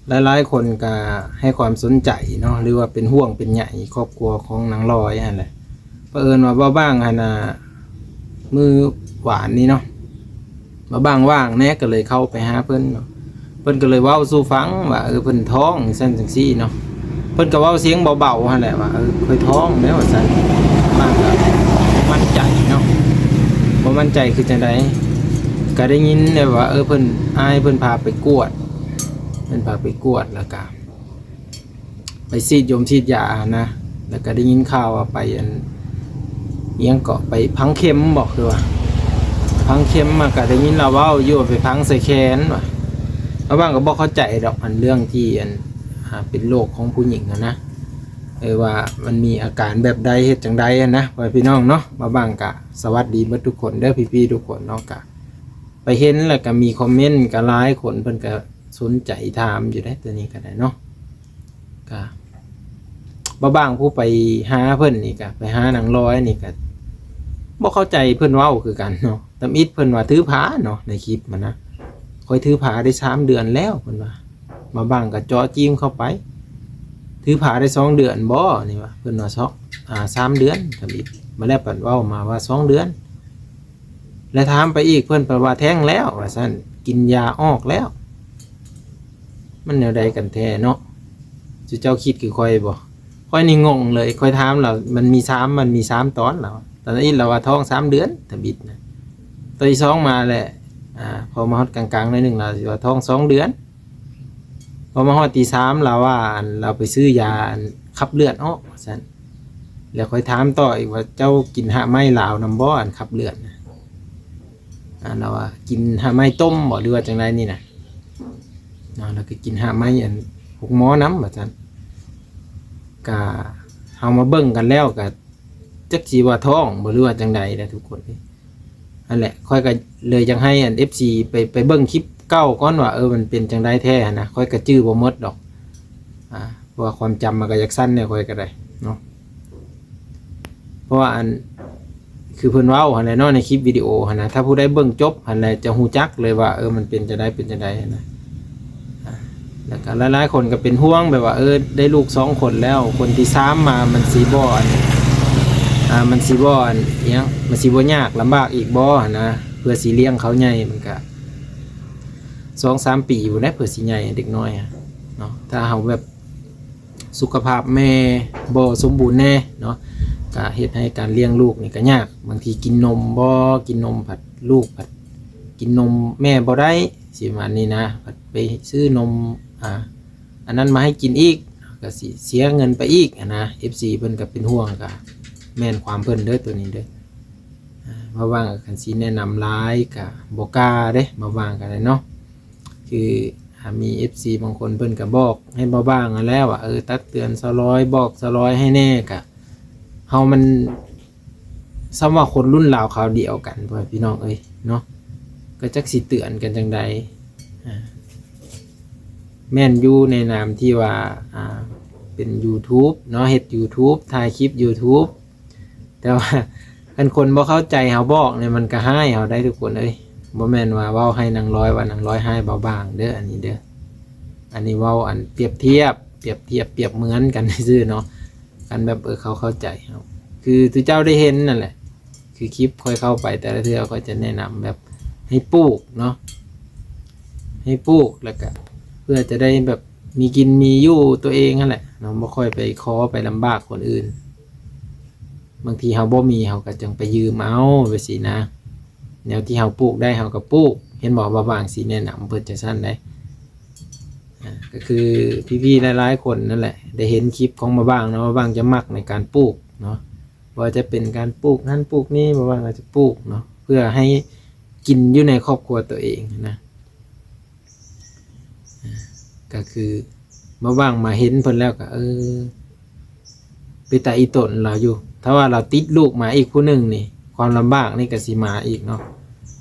ຫຼາຍໆຄົນກໍໃຫ້ຄວາມສົນໃຈເນາະ ຫຼືວ່າເປັນຫ່ວງເປັນໃຍຄອບຄົວຂອງນາງລອຍຫັ້ນແຫຼະ. ປະເອີນວ່າບ່າວບ້າງຫັ້ນນະ ມື້ວານນີ້ເນາະ ບ່າວບ້າງວ່າງແດ່ ກໍເລີຍເຂົ້າໄປຫາເພິ່ນເນາະ. ເພິ່ນກໍເລີຍເວົ້າສູ່ຟັງວ່າ ເອີ ເພິ່ນທ້ອງຈັ່ງຊັ້ນຈັ່ງຊີ້ເນາະ. ເພິ່ນກໍເວົ້າສຽງເບົາໆຫັ້ນແຫຼະວ່າ ເອີ ຂ້ອຍທ້ອງແລ້ວວ່າຊັ້ນ. ບ້າງກໍບໍ່ໝັ້ນໃຈເນາະ ບໍ່ໝັ້ນໃຈຄືຈັ່ງໃດ. ກໍໄດ້ຍິນແຕ່ວ່າ ເອີ ເພິ່ນ ອ້າຍເພິ່ນພາໄປກວດ ເພິ່ນພາໄປກວດ ແລ້ວກໍ ໄປສີດຢົມສີດຢາຫັ້ນນະ. ແລ້ວກໍໄດ້ຍິນຂ່າວວ່າໄປອັນ ອີ່ຫຍັງເກາະ ໄປຝັງເຂັມບໍ ຄືວ່າຝັງເຂັມມາ. ກໍໄດ້ຍິນລາວເວົ້າຢູ່ວ່າໄປຝັງໃສ່ແຂນວ່າ. ລາວວ່າກໍບໍ່ເຂົ້າໃຈດອກ ອັນເລື່ອງທີ່ອັນ ອ່າ ເປັນໂລກຂອງຜູ້ຍິງຫັ້ນນະ ເອີ ວ່າມັນມີອາການແບບໃດ ເຮັດຈັ່ງໃດຫັ້ນນະ ພໍ່ແມ່ພີ່ນ້ອງເນາະ. ບ່າວບ້າງກໍສະຫວັດດີເບິດທຸກຄົນເດີ ພີ່ໆທຸກຄົນເນາະ. ກໍໄປເຫັນ ແລ້ວກໍມີຄອມເມັນກໍຫຼາຍຄົນ ເພິ່ນກໍສົນໃຈຖາມຢູ່ເດ້ ຕົວນີ້ກໍໄດ້ເນາະ. ກະ ບ່າວບ້າງຜູ້ໄປຫາເພິ່ນນີ້ກະ ໄປຫານາງລອຍນີ້ກະ ບໍ່ເຂົ້າໃຈເພິ່ນເວົ້າຄືກັນເນາະ. ທຳອິດເພິ່ນວ່າຖືພາເນາະ ໃນຄລິບຫັ້ນນະ ຂ້ອຍຖືພາໄດ້ສາມເດືອນແລ້ວ ເພິ່ນວ່າ. ບ່າວບ້າງກະເຈາະຈີ້ມເຂົ້າໄປ ຖືພາໄດ້ສອງເດືອນບໍ ນີ້ວ່າ ເພິ່ນວ່າ ສອງ ອ່າ ສາມເດືອນ. ທຳອິດມາແລ້ວ ເພິ່ນເວົ້າມາວ່າສອງເດືອນ ແລະຖາມໄປອີກ ເພິ່ນເປັນວ່າແທ້ງແລ້ວວ່າຊັ້ນ ກິນຢາອອກແລ້ວ. ມັນແນວໃດກັນແທ້ເນາະ? ຊຸເຈົ້າຄິດຄືຂ້ອຍບໍ່? ຂ້ອຍນີ້ງົງເລີຍ ຂ້ອຍຖາມລາວ ມັນມີສາມ ມັນມີສາມຕອນລາວ. ຕອນນັ້ນລາວວ່າທ້ອງສາມເດືອນ ທຳອິດນະ. ຕອນທີສອງມາແຫຼະ ອ່າ ພໍມາຮອດກາງໆໜ້ອຍໜຶ່ງ ລາວຊິວ່າທ້ອງສອງເດືອນ. ພໍມາຮອດທີສາມ ລາວວ່າ ອັນ ລາວໄປຊື້ຢາ ອັນ ຂັບເລືອດອອກວ່າຊັ້ນ. ແລ້ວຂ້ອຍຖາມຕໍ່ອີກວ່າ ເຈົ້າກິນຮາກໄມ້ລາວນຳບໍ່ ອັນຂັບເລືອດນະ? ອ່າ ລາວວ່າກິນຮາກໄມ້ຕົ້ມບໍ ຫຼືວ່າຈັ່ງໃດນີ້ນະເນາະ. ລາວກໍກິນຮາກໄມ້ ອັນ ຫົກໝໍນຳວ່າຊັ້ນ. ກະເຮົາມາເບິ່ງກັນແລ້ວ ກະຈັກຊິວ່າທ້ອງບໍ ຫຼືວ່າຈັ່ງໃດແຫຼະທຸກຄົນ. ຫັ້ນແຫຼະ ຂ້ອຍກໍເລີຍຢາກໃຫ້ອັນເອັຟຊີໄປ ໄປເບິ່ງຄລິບເກົ່າກ່ອນວ່າ ເອີ ມັນເປັນຈັ່ງໃດແທ້ຫັ້ນນະ. ຂ້ອຍກໍຈື່ບໍ່ໝົດດອກ ອ່າ ເພາະວ່າຄວາມຈຳມັນກໍຢາກສັ້ນແດ່ ຂ້ອຍກໍໄດ້ເນາະ. ເພາະວ່າອັນ ຄືເພິ່ນເວົ້າຫັ້ນແຫຼະເນາະ ໃນຄລິບວິດີໂອຫັ້ນນະ ຖ້າຜູ້ໃດເບິ່ງຈົບຫັ້ນແຫຼະ ຈະຮູ້ຈັກເລີຍວ່າ ເອີ ມັນເປັນຈັ່ງໃດ ເປັນຈັ່ງໃດຫັ້ນນະ. ອ່າ ແລ້ວກໍຫຼາຍໆຄົນກໍເປັນຫ່ວງແບບວ່າ ເອີ ໄດ້ລູກສອງຄົນແລ້ວ ຄົນທີສາມມາມັນຊິບໍ່ອັນ ອ່າ ມັນຊິບໍ່ອັນ ອີ່ຫຍັງ ມັນຊິບໍ່ຍາກລຳບາກອີກບໍ່ຫັ້ນນະ ເພື່ອຊິລ້ຽງເຂົາໃຫຍ່. ມັນກະສອງສາມປີພຸ້ນແຫຼະ ເພື່ອຊິໃຫຍ່ເດັກນ້ອຍເນາະ. ຖ້າເຮົາແບບສຸຂະພາບແມ່ບໍ່ສົມບູນແດ່ເນາະ ກະເຮັດໃຫ້ການລ້ຽງລູກນີ້ກະຍາກ. ບາງທີກິນນົມບໍ່ ກິນນົມ ພັດລູກພັດກິນນົມແມ່ບໍ່ໄດ້ ຊິປະມານນີ້ນະ. ພັດໄປຊື້ນົມ ອ່າ ອັນນັ້ນມາໃຫ້ກິນອີກ ກໍຊິເສຍເງິນໄປອີກຫັ້ນນະ. ເອັຟຊີເພິ່ນກໍເປັນຫ່ວງ ກໍແມ່ນຄວາມເພິ່ນເດີ ໂຕນີ້ເດີ. ອ່າ ເວົ້າວ່າຄັນຊິແນະນຳຫຼາຍກໍບໍ່ກ້າເດ້ ເວົ້າວ່າກໍໄດ້ເນາະ. ຄື ອ່າ ມີເອັຟຊີບາງຄົນເພິ່ນກໍບອກໃຫ້ເບົາບາງຫັ້ນແຫຼະວ່າ ເອີ ຕັກເຕືອນສາວລອຍ ບອກສາວລອຍໃຫ້ແດ່. ກະເຮົາມັນ ສ່ຳວ່າຄົນລຸ້ນລາວຄາວດຽວກັນ ພໍ່ແມ່ພີ່ນ້ອງເອີຍເນາະ ກໍຈັກຊິເຕືອນກັນຈັ່ງໃດ. ອ່າ ແມ່ນຢູ່ໃນນາມທີ່ວ່າ ອ່າ ເປັນຢູທູບເນາະ ເຮັດຢູທູບ ຖ່າຍຄລິບຢູທູບ ແຕ່ວ່າຄັນຄົນບໍ່ເຂົ້າໃຈເຮົາບອກນີ້ ມັນກໍຮ້າຍເຮົາໄດ້ທຸກຄົນເອີຍ. ບໍ່ແມ່ນວ່າເວົ້າໃຫ້ນາງລອຍວ່ານາງລອຍຮ້າຍເບົາບາງເດີ ອັນນີ້ເດີ. ອັນນີ້ເວົ້າອັນປຽບທຽບ ປຽບທຽບ ປຽບເໝືອນກັນຊື່ໆເນາະ. ກັນແບບ ເອີ ເຂົາເຂົ້າໃຈເຮົາ ຄືທີ່ເຈົ້າໄດ້ເຫັນນັ້ນແຫຼະ. ຄືຄລິບຂ້ອຍເຂົ້າໄປແຕ່ລະເທື່ອ ຂ້ອຍຈະແນະນຳແບບໃຫ້ປູກເນາະ ໃຫ້ປູກ ແລ້ວກະເພື່ອຈະໄດ້ແບບມີກິນມີຢູ່ຕົວເອງຫັ້ນແຫຼະເນາະ ບໍ່ຄ່ອຍໄປຂໍໄປລຳບາກຄົນອື່ນ. ບາງທີເຮົາບໍ່ມີ ເຮົາກໍຈັ່ງໄປຢືມເອົາ ແບບຊີ້ນະ. ແນວທີ່ເຮົາປູກໄດ້ ເຮົາກໍປູກ. ເຫັນບໍ່ ບ່າວບາງຊິແນະນຳເພິ່ນຈັ່ງຊັ້ນເດ້. ອ່າ ກໍຄືພີ່ໆຫຼາຍໆຄົນນັ້ນແຫຼະ ໄດ້ເຫັນຄລິບຂອງບ່າວບາງເນາະ ບ່າວບາງຈະມັກໃນການປູກເນາະ. ບໍ່ວ່າຈະເປັນການປູກນັ້ນປູກນີ້ ບ່າວບາງກໍຈະປູກເນາະ ເພື່ອໃຫ້ກິນຢູ່ໃນຄອບຄົວຕົວເອງນະ. ອ່າ ກໍຄືບ່າວບາງມາເຫັນເພິ່ນແລ້ວກໍ ເອີ ເປັນຕາອີຕົນລາວຢູ່. ຖ້າວ່າລາວຕິດລູກມາອີກຜູ້ໜຶ່ງນີ້ ຄວາມລຳບາກນີ້ກໍຊິມາອີກເນາະ.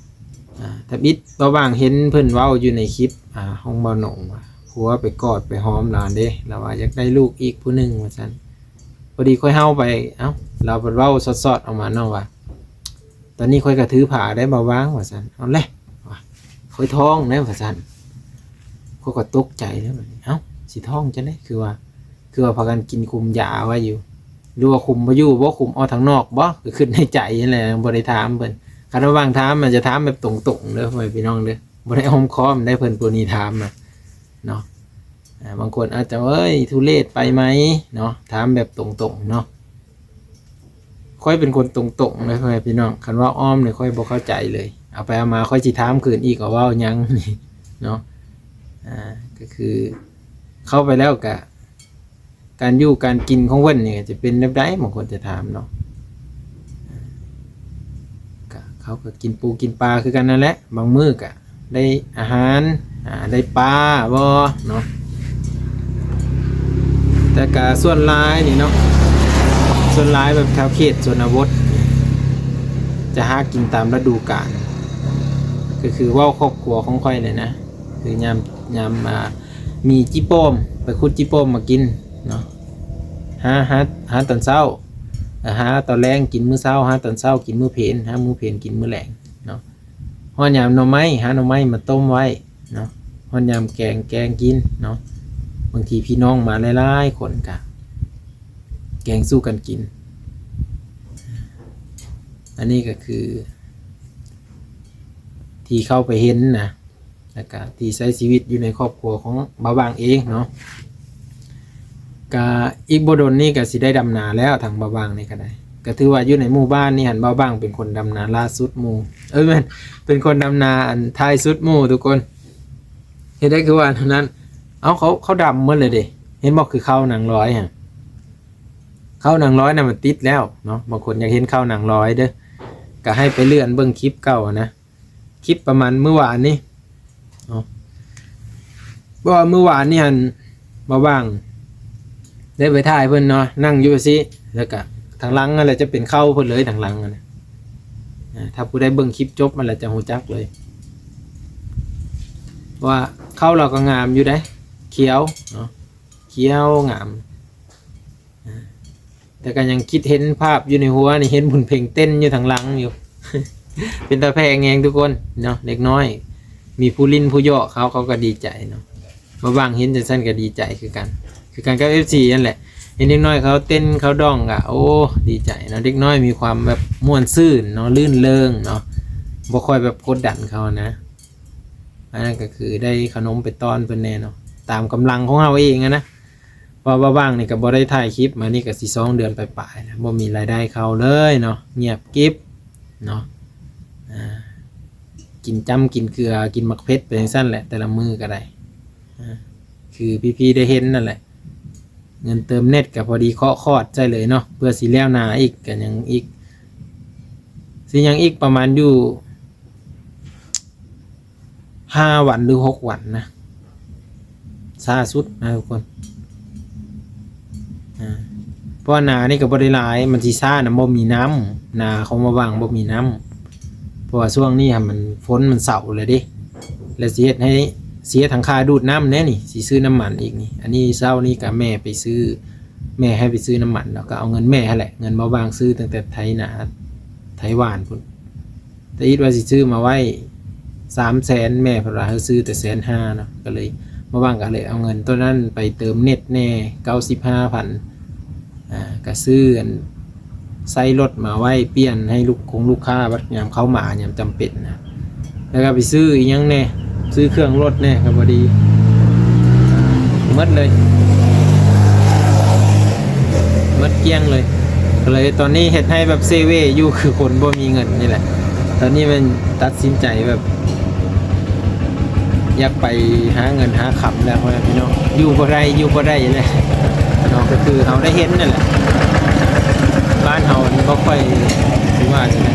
ອ່າ ທຳອິດບ່າວບາງເຫັນເພິ່ນເວົ້າຢູ່ໃນຄລິບ ອ່າ ຂອງບ່າວໜົງວ່າ ຜົວໄປກອດໄປຫອມລາວເດ້ ລາວວ່າຢາກໄດ້ລູກອີກຜູ້ໜຶ່ງວ່າຊັ້ນ. ພໍດີຂ້ອຍເຮົາໄປ ເອົ້າ ລາວເພິ່ນເວົ້າສອດໆອອກມາເນາະວ່າ ຕອນນີ້ຂ້ອຍກໍຖືພາໄດ້ບ່າວບາງວ່າຊັ້ນ. ເອົາແຫຼະວ່າ ຂ້ອຍທ້ອງແລ້ວວ່າຊັ້ນ. ຂ້ອຍກໍຕົກໃຈແລ້ວບັດນີ້ ເອົ້າ ຊິທ້ອງຈັ່ງໃດ ຄືວ່າ ຄືວ່າພາກັນກິນຄຸມຢາໄວ້ຢູ່ ຫຼືວ່າຄຸມບໍ່ຢູ່ບໍ່ ຄຸມອອກທາງນອກບໍ່ ກໍຄິດໃນໃຈຫັ້ນແຫຼະ ບໍ່ໄດ້ຖາມເພິ່ນ. ຄັນວ່າຫວ່າງຖາມ ມັນຈະຖາມແບບຕົງໆເດີ ພໍ່ແມ່ພີ່ນ້ອງເດີ ບໍ່ໄດ້ອ້ອມຄ້ອມໄດ້ ເພິ່ນຜູ້ນີ້ຖາມນະເນາະ. ອ່າ ບາງຄົນອາດຈະ ເອີຍ ທຸເລດໄປໄໝ ເນາະ ຖາມແບບຕົງໆເນາະ. ຂ້ອຍເປັນຄົນຕົງໆເລີຍ ພໍ່ແມ່ພີ່ນ້ອງ ຄັນເວົ້າອ້ອມນີ້ຂ້ອຍບໍ່ເຂົ້າໃຈເລີຍ ເອົາໄປເອົາມາຂ້ອຍຊິຖາມຄືນອີກວ່າເວົ້າຫຍັງເນາະ. ອ່າ ກໍຄືເຂົ້າໄປແລ້ວກະ ການຢູ່ການກິນຂອງເພິ່ນນີ້ຈະເປັນແນວໃດ ບາງຄົນຈະຖາມເນາະ. ກະເຂົາກໍກິນປູກິນປາຄືກັນນັ້ນແຫຼະ ບາງມື້ກະ ໄດ້ອາຫານ ອ່າ ໄດ້ປາບໍ່ເນາະ. ແຕ່ກະສ່ວນຫຼາຍນີ້ເນາະ ສ່ວນຫຼາຍແບບແຖວເຂດຊົນນະບົດ ຈະຫາກິນຕາມລະດູການ ກໍຄືເວົ້າຄອບຄົວຂອງຂ້ອຍເລີຍນະ ຄືຍາມ ຍາມ ອ່າ ມີຈີ່ໂປ່ມ ໄປຂຸດຈີ່ໂປ່ມມາກິນເນາະ ຫາ ຫາ ຫາຕອນເຊົ້າ ເອີ ຫາຕອນແລງກິນມື້ເຊົ້າ ຫາຕອນເຊົ້າກິນມື້ເພນ ຫາມື້ເພນກິນມື້ແລງເນາະ. ຮອດຍາມໜໍ່ໄມ້ ຫາໜໍ່ໄມ້ມາຕົ້ມໄວ້ເນາະ ຮອດຍາມແກງ ແກງກິນເນາະ. ບາງທີພີ່ນ້ອງມາຫຼາຍໆຄົນກະແກງສູ່ກັນກິນ. ອັນນີ້ກໍຄືທີ່ເຂົ້າໄປເຫັນນະ ແລ້ວກະທີ່ໃຊ້ຊີວິດຢູ່ໃນຄອບຄົວຂອງບ່າວບາງເອງເນາະ. ກະອີກບໍ່ດົນນີ້ກະຊິໄດ້ດຳນາແລ້ວ ທາງບ່າວບາງນີ້ກະໄດ້ ກະຖືວ່າຢູ່ໃນໝູ່ບ້ານນີ້ຫັ້ນ ບ່າວບາງເປັນຄົນດຳນາຫຼ້າສຸດໝູ່ ເອີຍ ແມ່ນ ເປັນຄົນດຳນາອັນທ້າຍສຸດໝູ່ທຸກຄົນ. ເຮັດໄດ້ຄືວ່ານັ້ນ ເອົາ ເຂົາ ເຂົາດຳໝົດເລີຍເດ້ ເຫັນບໍ່ ຄືເຂົານາງລອຍຫັ້ນ ເຂົານາງລອຍນະມັນຕິດແລ້ວເນາະ. ບາງຄົນຢາກເຫັນເຂົານາງລອຍເດີ ກະໃຫ້ໄປເລື່ອນເບິ່ງຄລິບເກົ່ານະ ຄລິບປະມານມື້ວານນີ້ເນາະ ເພາະວ່າມື້ວານນີ້ຫັ້ນ ບ່າວບາງໄດ້ໄປຖ່າຍເພິ່ນເນາະ ນັ່ງຢູ່ຊີ້ ແລ້ວກະທາງຫຼັງຫັ້ນແຫຼະຈະເປັນເຂົາເພິ່ນເລີຍ ທາງຫຼັງຫັ້ນນະ. ອ່າ ຖ້າຜູ້ໃດເບິ່ງຄລິບຈົບຫັ້ນແຫຼະຈະຮູ້ຈັກເລີຍ ເພາະວ່າເຂົາລາວກໍງາມຢູ່ເດ້ ຂຽວເນາະ ຂຽວງາມ. ອ່າ ແຕ່ກໍຍັງຄິດເຫັນພາບຢູ່ໃນຫົວນີ້ ເຫັນບຸນເພັງເຕັ້ນຢູ່ທາງຫຼັງຢູ່ ເປັນຕາແພງແຮງທຸກຄົນເນາະ. ເດັກນ້ອຍມີຜູ້ຫຼິ້ນຜູ້ເຍາະເຂົາ ເຂົາກໍດີໃຈເນາະ. ບ່າວບາງເຫັນຈັ່ງຊັ້ນກໍດີໃຈຄືກັນ ຄືກັນກັບເອັຟຊີຫັ້ນແຫຼະ ເຫັນເດັກນ້ອຍເຂົາເຕັ້ນເຂົາຮ້ອງກໍ ໂອ້ ດີໃຈເນາະ. ເດັກນ້ອຍມີຄວາມແບບມ່ວນຊື່ນເນາະ ລື່ນເລີງເນາະ ບໍ່ຄ່ອຍແບບກົດດັນເຂົານະ. ອັນນັ້ນກໍຄືໄດ້ຂະໜົມໄປຕ້ອນເພິ່ນແດ່ເນາະ ຕາມກຳລັງຂອງເຮົາເອງຫັ້ນນະ. ເພາະວ່າວ່າງໆນີ້ກໍບໍ່ໄດ້ຖ່າຍຄລິບມານີ້ກໍຊິສອງເດືອນປາຍໆແລ້ວ ບໍ່ມີລາຍໄດ້ເຂົ້າເລີຍເນາະ ງຽບກິບເນາະ. ອ່າ ກິນຈ້ຳກິນເກືອ ກິນໝາກເຜັດໄປຈັ່ງຊັ້ນແຫຼະ ແຕ່ລະມື້ກໍໄດ້. ອ່າ ຄືພີ່ໆໄດ້ເຫັນນັ້ນແຫຼະ ເງິນເຕີມເນັດກໍພໍດີເຄາະຄອດໃສ່ເລີຍເນາະ ເພື່ອຊິແລ້ວນາອີກ ກໍຍັງອີກ ຊິຍັງອີກປະມານຢູ່ ຫ້າວັນ ຫຼື ຫົກວັນນະ ຊ້າສຸດນະທຸກຄົນ. ອ່າ ເພາະວ່ານານີ້ກໍບໍ່ໄດ້ຫຼາຍ ມັນຊິຊ້ານຳ ບໍ່ມີນ້ຳ ນາຂອງບ່າວບາງບໍ່ມີນ້ຳ ເພາະວ່າຊ່ວງນີ້ຫັ້ນມັນ ຝົນມັນເຊົາແລ້ວເດ້ ແລ້ວຊິເຮັດໃຫ້ ຊິເຮັດທາງຄ່າດູດນ້ຳແດ່ນີ້ ຊິຊື້ນ້ຳມັນອີກນີ້. ອັນນີ້ເຊົ້ານີ້ກໍແມ່ໄປຊື້ ແມ່ໃຫ້ໄປຊື້ນ້ຳມັນ ແລ້ວກໍເອົາເງິນແມ່ຫັ້ນແຫຼະ ເງິນບ່າວບາງຊື້ຕັ້ງແຕ່ໄຖນາ ໄຖຫວ່ານພຸ້ນ. ແຕ່ອີດວ່າຊິຊື້ມາໄວ້ສາມແສນ ແມ່ເພິ່ນວ່າໃຫ້ຊື້ແຕ່ແສນຫ້າເນາະ ກໍເລີຍ ບ່າວບາງກໍເລີຍເອົາເງິນໂຕນັ້ນໄປເຕີມເນັດແດ່ ເກົ້າສິບຫ້າພັນ ອ່າ ກໍຊື້ອັນ ໃສ່ລົດມາໄວ້ປ່ຽນໃຫ້ລູກຄົງລູກຄ້າ ບັດຍາມເຂົາມາຍາມຈຳເປັນນະ. ແລ້ວກໍໄປຊື້ອີ່ຫຍັງແດ່ ຊື້ເຄື່ອງລົດແດ່ ກໍພໍດີໝົດເລີຍ ໝົດກ້ຽງເລີຍ. ກໍເລີຍຕອນນີ້ເຮັດໃຫ້ແບບເຊເວຢູ່ ຄືຄົນບໍ່ມີເງິນນີ້ແຫຼະ. ຕອນນີ້ແມ່ນຕັດສິນໃຈແບບ ຢາກໄປຫາເງິນຫາຄຳແລ້ວ ພໍ່ແມ່ພີ່ນ້ອງ ຢູ່ບໍ່ໄດ້ ຢູ່ບໍ່ໄດ້ແລ້ວເນາະ. ກໍຄືເຮົາໄດ້ເຫັນນັ້ນແຫຼະ ບ້ານເຮົາມັນບໍ່ຄ່ອຍ ຊິວ່າຈັ່ງໃດ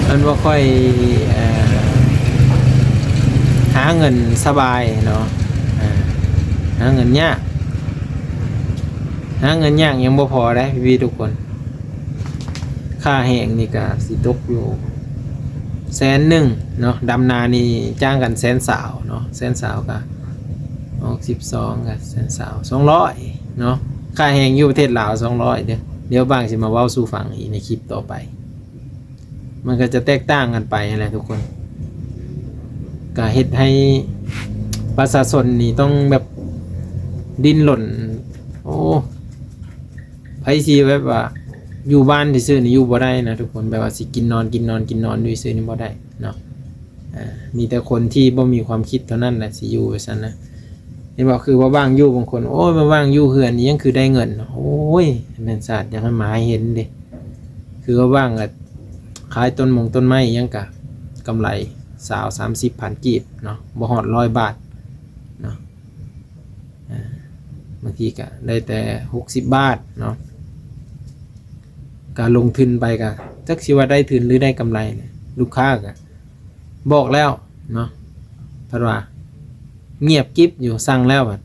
ມັນບໍ່ຄ່ອຍ ເອີ ຫາເງິນສະບາຍເນາະ ເອີ ຫາເງິນຍາກ ຫາເງິນຍາກຍັງບໍ່ພໍເດ້ພີ່ໆທຸກຄົນ. ຄ່າແຮງນີ້ກະຊິຕົກຢູ່ແສນໜຶ່ງເນາະ ດຳນານີ້ຈ້າງກັນແສນຊາວເນາະ ແສນຊາວກະຫົກສິບສອງ ກະແສນຊາວ ສອງຮ້ອຍເນາະ. ຄ່າແຮງຢູ່ປະເທດລາວສອງຮ້ອຍເດີ້ ດຽວບ່າວບາງຊິມາເວົ້າສູ່ຟັງອີກໃນຄລິບຕໍ່ໄປ ມັນກໍຈະແຕກຕ່າງກັນໄປຫັ້ນແຫຼະທຸກຄົນ. ກະເຮັດໃຫ້ປະຊາຊົນນີ້ຕ້ອງແບບດີ້ນລົນ. ໂອ້ ໃຜຊິແບບວ່າຢູ່ບ້ານຊື່ໆນີ້ຢູ່ບໍ່ໄດ້ນະທຸກຄົນ, ແບບວ່າຊິກິນນອນ ກິນນອນ ກິນນອນຢູ່ຊື່ໆນີ້ບໍ່ໄດ້ເນາະ. ອ່າ ມີແຕ່ຄົນທີ່ບໍ່ມີຄວາມຄິດເທົ່ານັ້ນແຫຼະຊິຢູ່ວ່າຊັ້ນນະ. ເຫັນບໍ່ ຄືວ່າວ່າງຢູ່ ບາງຄົນ ໂອ້ຍ ມາວ່າງຢູ່ເຮືອນນີ້ຍັງຄືໄດ້ເງິນ. ໂອ້ຍ ແມ່ນຊາດ ຢາກໃຫ້ມາໃຫ້ເຫັນເດ້. ຄືວ່າວ່າງ ຂາຍຕົ້ນມົງຕົ້ນໄມ້ຫຍັງກະກຳໄລຊາວສາມສິບພັນກີບເນາະ, ບໍ່ຮອດຮ້ອຍບາດເນາະ. ອ່າ ບາງທີກະໄດ້ແຕ່ຫົກສິບບາດເນາະ. ກະລົງທຶນໄປກະຈັກຊິວ່າໄດ້ທຶນ ຫຼື ໄດ້ກຳໄລ. ລູກຄ້າກະບອກແລ້ວເນາະ ເພິ່ນວ່າງຽບກິບຢູ່, ສັ່ງແລ້ວບັດ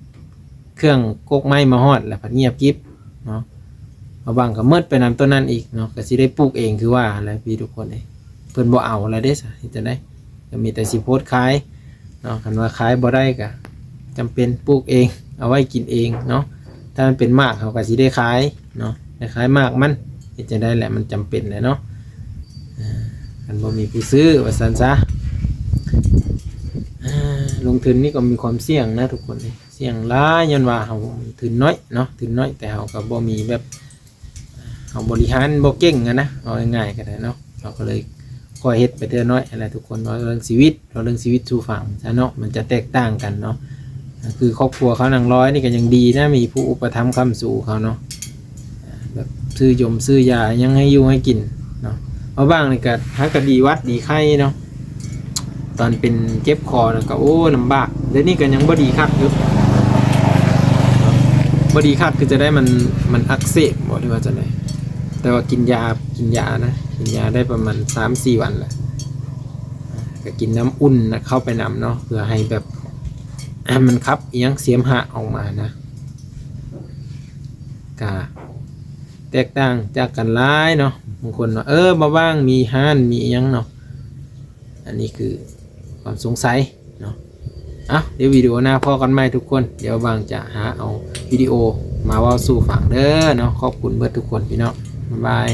ເຄື່ອງກົກໄມ້ມາຮອດແລ້ວພັດງຽບກິບເນາະ. ບາງກະໝົດໄປນຳໂຕນັ້ນອີກເນາະ, ກະຊິໄດ້ປູກເອງຄືວ່າຫັ້ນແຫຼະພີ່ທຸກຄົນເອີຍ. ເພິ່ນບໍ່ເອົາແລ້ວເດ້ ຊະເຮັດຈັ່ງໃດ? ກະມີແຕ່ຊິໂພສຂາຍເນາະ. ຄັນວ່າຂາຍບໍ່ໄດ້ກະຈຳເປັນປູກເອງ ເອົາໄວ້ກິນເອງເນາະ. ຖ້າມັນເປັນໝາກ ເຮົາກະຊິໄດ້ຂາຍເນາະ, ໄດ້ຂາຍໝາກມັນ. ເຮັດຈັ່ງໃດແຫຼະ ມັນຈຳເປັນແຫຼະເນາະ. ເອີ ຄັນບໍ່ມີຜູ້ຊື້ວ່າຊັ້ນຊະ. ເອີ ລົງທຶນນີ້ກໍມີຄວາມສ່ຽງນະທຸກຄົນເອີຍ. ສ່ຽງຫຼາຍ ຍ້ອນວ່າເຮົາທຶນໜ້ອຍເນາະ, ທຶນໜ້ອຍ ແຕ່ເຮົາກໍບໍ່ມີແບບ ເຮົາບໍລິຫານບໍ່ເກັ່ງຫັ້ນນະ, ເວົ້າງ່າຍໆກໍໄດ້ເນາະ. ເຮົາກໍເລີຍຄ່ອຍເຮັດໄປເທື່ອໜ້ອຍຫັ້ນແຫຼະທຸກຄົນ. ເວົ້າເລື່ອງຊີວິດ ເວົ້າເລື່ອງຊີວິດສູ່ຟັງຊະເນາະ, ມັນຈະແຕກຕ່າງກັນເນາະ. ຄືຄອບຄົວເຂົານາງລອຍນີ້ກໍຍັງດີນະ, ມີຜູ້ອຸປະຖຳຄ້ຳຊູເຂົາເນາະ, ແບບຊື້ຢົມຊື້ຢາຫຍັງໃຫ້ຢູ່ໃຫ້ກິນເນາະ. ເອົາບາງນີ້ກໍຫາກະດີຫວັດດີໄຂ້ເນາະ. ຕອນເປັນເຈັບຄໍນັ້ນກໍ ໂອ້ ລຳບາກ. ດຽວນີ້ກໍຍັງບໍ່ດີຄັກຢູ່, ບໍ່ດີຄັກຄືຈະໄດ້ ມັນ ມັນອັກເສບບໍ ຫຼືວ່າຈັ່ງໃດ? ແຕ່ວ່າກິນຢາ ກິນຢານະ, ກິນຢາໄດ້ປະມານສາມສີ່ວັນແລ້ວ. ກໍກິນນ້ຳອຸ່ນນະເຂົ້າໄປນຳເນາະ, ເພື່ອໃຫ້ແບບ ໃຫ້ມັນຂັບອີ່ຫຍັງເສມຫະອອກມານະ. ກະແຕກຕ່າງຈາກກັນຫຼາຍເນາະ. ບາງຄົນວ່າ ເອີ ບໍ່ວ່າງ ມີຮ້ານ ມີອີ່ຫຍັງເນາະ. ອັນນີ້ຄືຄວາມສົງໄສເນາະ. ເອົ້າ ດຽວວິດີໂອໜ້າພໍ້ກັນໃໝ່ທຸກຄົນ. ດຽວຫວັງຈະຫາເອົາວິດີໂອມາເວົ້າສູ່ຟັງເດີເນາະ. ຂອບຄຸນເບິດທຸກຄົນພີ່ນ້ອງ. ບາຍບາຍ.